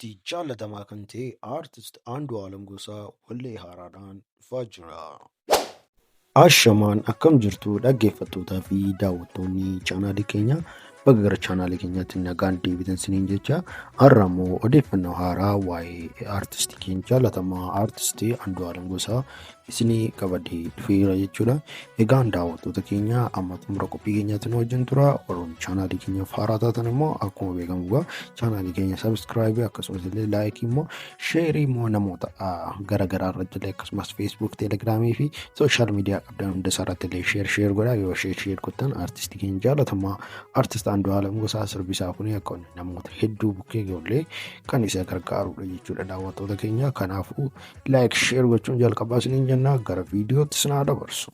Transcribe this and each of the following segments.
Aartistii jaallatamaa kan ta'e Aartist Andu'aalam Gosaa wallee haaraadhaan dhufaa jira. Ashamaan, akkam jirtu dhaggeeffattootaa fi daawwattoonni chaanaalii keenya? Baga gara chaanaalii keenyaatti nagaan deebitan siniin jecha. Har'a immoo odeeffannoo haaraa waa'ee aartistii keenya jaallatamaa Aartistii Andu'aalam Gosaa isinii qabadee dhufeera jechuudha. Egaan daawwattoota keenya, amma xumura qophii keenyaatti nu wajjin tura. Warroonni chaanaalii keenyaaf haaraa taatan immoo akkuma beekamu egaa chaanaalii keenya subscribe, akkasumas illee like immoo share immoo namoota gara garaa irratti illee, akkasumas Facebook, Telegramii fi social media qabdan hunda isaa irratti illee share share godhaa. Yoo share share godhan, aartistii keenya jaallatamaa Aartist Andu'aalam Gosaa sirbisaa kun akka namoota hedduu bukkee ga'ullee kan isa gargaarudha jechuudha, daawwattoota keenya. Kanaafuu like share gochuun jalqabaa isiniin jennaa, gara viidiyootti isin haa dabarsu.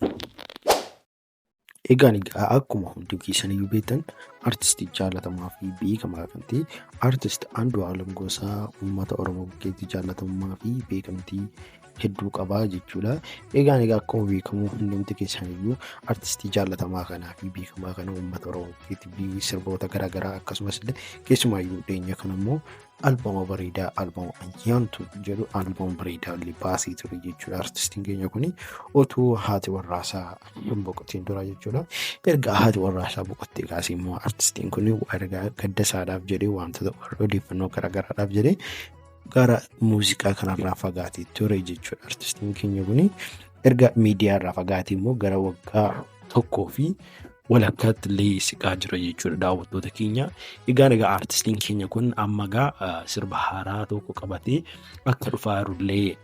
Egaan egaa akkuma hundi keessaniyyuu beektan, artistii jaalatamaa fi beekamaa kan ta'e Artist Andu'aalam Gosaa uummata Oromoo bukkeetti jaalatamummaa fi beekamtii hedduu qabaa jechuudha. Egaan egaa akkuma beekamu hundumti keessaniyyuu artistii jaalatamaa kanaa fi beekamaa kana uummata Oromoo bukkeetti sirboota garaagaraa, akkasumas illee keessumaayyuu dhiyeenya kana immoo albama bareedaa, albama Ayyaantu jedhu, albama bareedaa illee baasee ture jechuudha. Artistiin keenya kun otuu haati warraasaa hin boqotiin dura jechuudha. Erga haati warraasaa boqottee kaasee immoo artistiin kun erga gadda isaadhaaf jedhee, wantoota odeeffannoo garaagaraadhaaf jedhee gara muuziqaa kanarraa fagaatee ture jechuudha. Artistiin keenya kun erga miidiyaarraa fagaatee immoo gara waggaa tokkoo fi walakkaatti illee siqaa jira jechuudha, daawwattoota keenya. Egaan egaa aartistiin keenya kun amma egaa sirba haaraa tokko qabatee akka dhufaa jirullee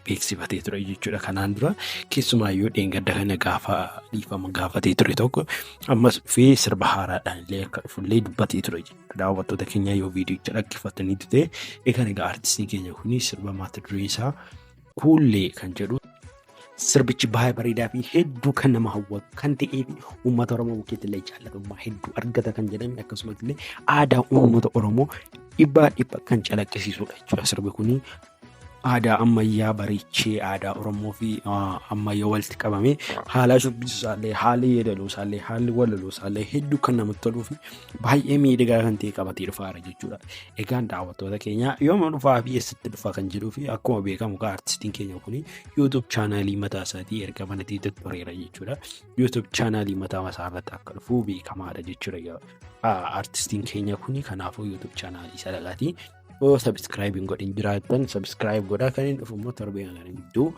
beeksifatee ture jechuudha. Kanaan dura keessumaayyuu dheengadda kana gaafa dhiifama gaafatee ture tokko, ammas dhufee sirba haaraadhaan illee akka dhufullee dubbatee ture jechuudha. Daawwattoota keenya, yoo viidiyocha dhaggeeffatanii ta'e, egaan egaa aartistiin keenya kun sirba mata duree isaa Kuullee kan jedhu, sirbichi baay'ee bareedaa fi hedduu kan nama hawwatu kan ta'ee fi uummata Oromoo bukkeetti illee jaalatamummaa hedduu argata kan jedhame, akkasumas illee aadaa uummata Oromoo dhibbaa dhibba kan calaqqisiisudha jechuudha. Sirbi kuni aadaa ammayyaa bareechee, aadaa Oromoo fi ammayyaa walitti qabamee, haala shubbisaallee, haalli yeedaloosaallee, haalli walaloosaallee hedduu kan namatti toluu fi baay'ee miidhagaa kan ta'e qabatee dhufaara jechuudha. Egaan daawwattoota keenya, yooma dhufaa fi eessatti dhufaa kan jedhuu fi akkuma beekamu kaa artistiin keenya kun YouTube chaanaalii mataa isaatii erga banatee tureera jechuudha. YouTube chaanaalii mataa isaa irratti akka dhufu beekamaadha jechuudha. Artistiin keenya kun kanaafuu YouTube chaanaalii isaa dhaqaatii yoo subscribe hin godhin jiraattan subscribe godhaa. Kan inni dhufu immoo torbee kana gidduu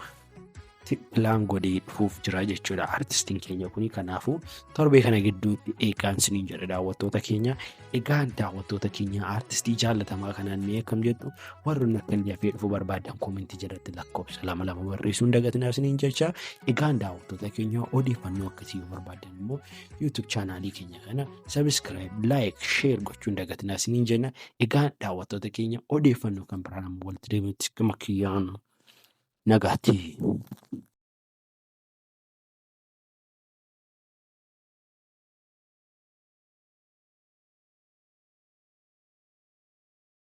plan godhee dhufuuf jira jechuudha artistiin keenya kuni. Kanaafuu torbee kana gidduutti eegaan siniin jedha, daawwattoota keenya. Egaan daawwattoota keenya, artistii jaallatamaa kanaan mee akkam jettu? Warroonni akka inni hafee dhufu barbaadan koomentii jalatti lakkoofsa lama lama barreessuun dagatinaa siniin jecha. Egaan daawwattoota keenya, odeeffannoo akkasii yoo barbaadan immoo YouTube chaanaalii keenya kana subscribe, like, share gochuun dagatinaa siniin jenna. Egaan daawwattoota keenya, odeeffannoo kan biraan ammoo walitti deebinutti gama kiyyaan nagaatti.